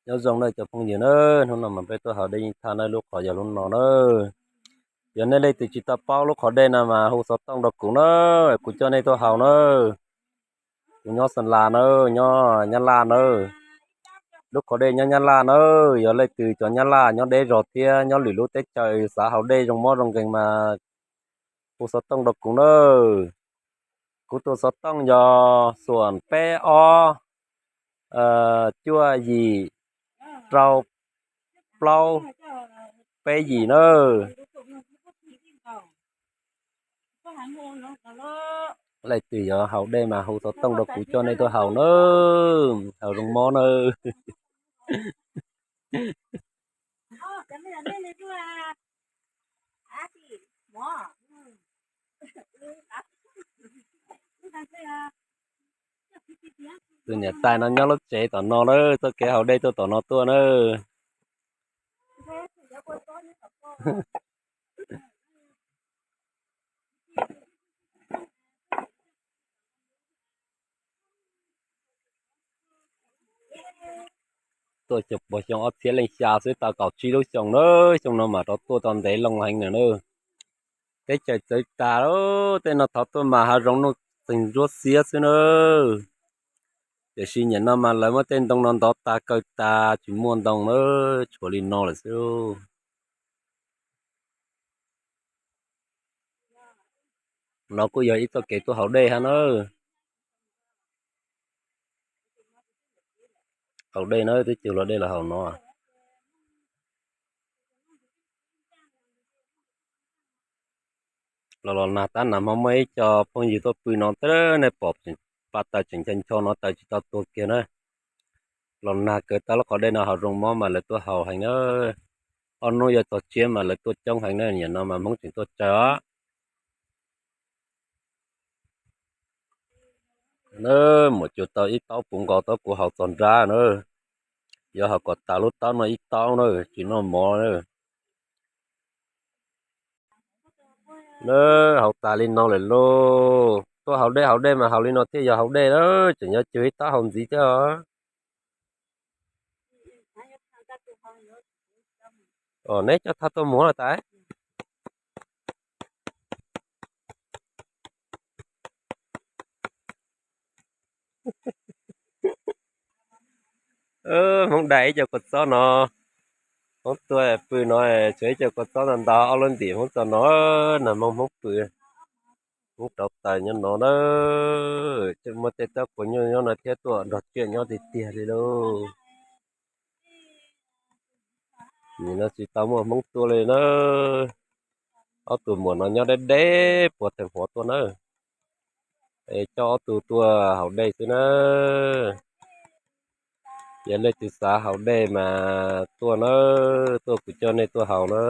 Nyob zoo nawb cov phooj ywg na, hnub no mas peb tuaj haus dej yeej thaj na, lub qhov yog lub no na. Yog nej leej twg tsis tau paub lub qhov dej no mas hu xov tooj rau kuv na, kuv coj nej tuaj haus na. Kuv nyob Xa Las na, nyob Nyab Laj na. Lub qhov dej nyob Nyab Laj na, yog leej twg cov Nyab Laj nyob deb zog thiab nyob lwm lub teb chaws xav haus dej zoo mob zoo nkeeg mas hu xov tooj rau kuv na. Kuv tus xov tooj yog xoom peb ob cuaj yim rau plaub peb yim na. Leej twg yuav haus dej mas hu xov tooj rau kuv coj nej tuaj haus na, haus zoo mob na. Tus niam tais no nyob lub tsev tom no na, txoj kev haus dej tuaj tom no tuaj na. Tuaj xyoo puag xyoo ob txhiab leej xya xwb tau kaum tsib lub xyoo na, xyoo no mas rov tuaj tau ntev loo heev na. Teb chaws txawv tas, tej no thov tuaj mas hav zoov nuj txeeg ntsuab xiab xwb na. Tiam sis nim no mas lawv muab tej ntoo no ntov tas kaw tas tsis muaj ntoo na, tshuav li no lawm xwb. No kuj yog ib txoj kev tuaj haus dej hab na. Haus dej na, twb cuag luag dej los haus no. Los los nag tab nag hmo muaj ib co phooj ywg tuaj pw no, nej pom pa taws tseem ncho ncho no, taws tsis tau tuag kiag na. Los nag kawg tau lub qhov dej no haus zoo mob mas lawv tuaj haus heev na. Ob hnub yuav txog tsiab mas lawv tuaj coob heev na, nim no mas Hmoob tseem tuaj tsawg os. Na, muam cug tau ib taub puv nkaus tau kuv haus txog nrab na. Yuav haus kom tas lub taub no ib taub na, tsis noj mov na. Na, haus tas li no lawm lauj. Tuaj haus dej haus dej mas haus li no thiaj yog haus dej na, tseem yuav cug ib taub haus ntxiv thiab os. Neb coj thaj tuaj muag los tas. Hmoob dai ib co kua txob no, Hmoob tuaj pw no, tshuav ib co kua txob ntau ntau, ob lub ntim Hmoob txog no, nag hmo Hmoob pw, Hmoob rauv taws nyob no na, muaj tej tsob quav nyuj nyob no thiab, tuaj nrog tsiaj nyob tiag tiag li lauj. Nim no tsis tau muaj Hmoob tuaj li na, ob tug muam no nyob deb deb puag theem qhuav tuaj na, es coj ob tug tuaj haus dej xwb na. Yog leej twg xav haus dej mas tuaj na, tuaj kuv coj nej tuaj haus na.